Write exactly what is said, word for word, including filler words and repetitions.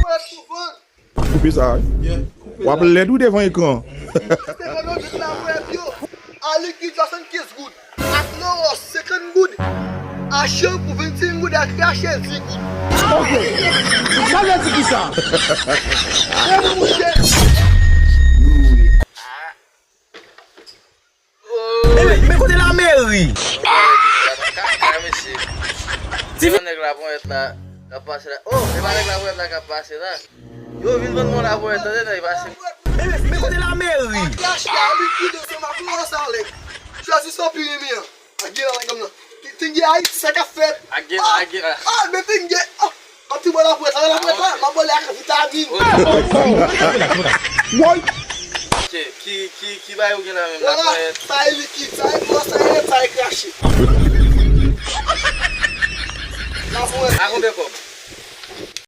Koupe sa, wi. W ap lèd wi devan ekran. Stefano, jis la, frè, yo. A likid swasannkenz goud. Ak Loro, senkant goud. A chanpou, vennsenk goud, ak krache, dis goud. Ok. Sa vle di ki sa? E mwen, monchè. Men, men kote lameri? Kaka, mesye. Ti fi- Yon nèg laponyèt la k ap pase la. Oh, e pa nèg laponyèt la k ap pase la. Yo vin vann mwen laponyèt, tande, nèg pase. Men, men kote lameri? Krache a likid ansanm ak Loro sa, lè. Chwazi sa w pi renmen an. A gen la, la, gòm nan. Te, te gen Ayiti, sa k ap fèt? A gen la, a gen la. Ah, men te gen. Ah, m ap tou bò laponyèt la, laponyèt la, m ap bò lè ak vitamin. Woy! Ki, ki, ki, ki bagay ou gen la menm, laponyèt? Sa e likid, sa e bò, sa e, sa e krache. Laponyèt. A konbyen kòb?